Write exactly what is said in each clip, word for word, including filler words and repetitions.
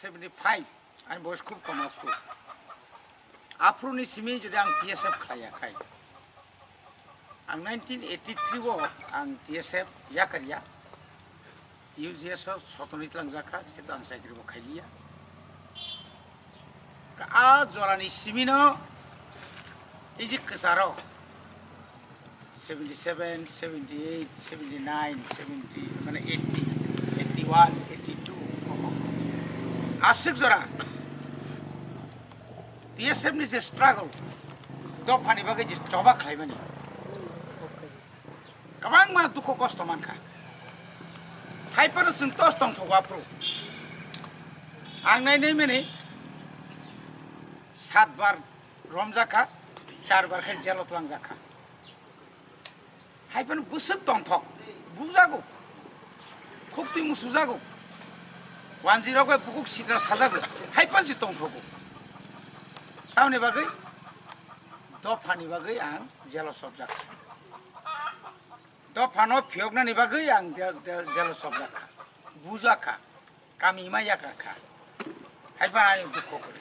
Seventy five, ani boyes khub kom aphuru. Aphuruni simi jodi ang T S F khlaiya khai, ang nineteen eighty three o ang T S F yakarya, T U G S o sotoni tlangjak kha, jehetu ang chakri bo khailiya. A jorani simino iji kwcharo seventy seven, seventy eight, seventy nine, seventy, mane eighty, eighty one, eighty two, aswk jora T S F ni je struggle, dophani bagwi je choba khlaimani, kwbangma dukhu kosto mankha. Haiphano chwng tos tongthogo aphuru. Ang nainai mani sat bar romjakha, char bar khe jelo twlangjakha. Haiphano bwswk tongthok, bujago, khuktwi musujago, wanjirok bai bukuk sitra sajago, haiphano se tongthogo. Tamoni bagwi dophani bagwi ang jelo chopjakha. Dophano phiyoknani bagwi ang je-, je-, jelo chopjakha, bujakha, kami ma yakarkha. Haiphano ani dukho kwrwi.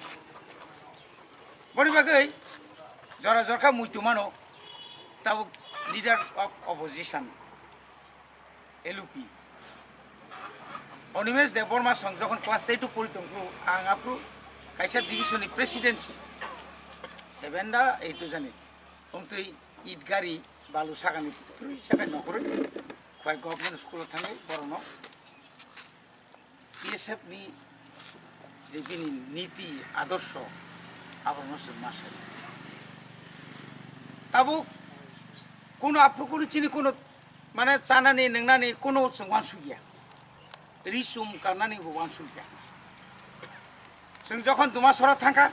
Boni bagwi jora jorkha muitu mano, tabuk leader of opposition, L U P, Animesh Debbarma song jokhon class eight o pori tongphuru, ang aphuru kaisa division ni presidency, seven da eight o jani, wngtwi it gari balu sakani phuru sakai nokhorwi khwai government school o thangwi borokno T S F ni je bini niti adorsho, aborokno chwng ma sai. Tabuk kuno aphuru kuno chini kuno, mane, chanani nwngnani kuno chwng uansukya, ri chum karnani bo uansukya. Chwng jokhon Dumasora thangkha,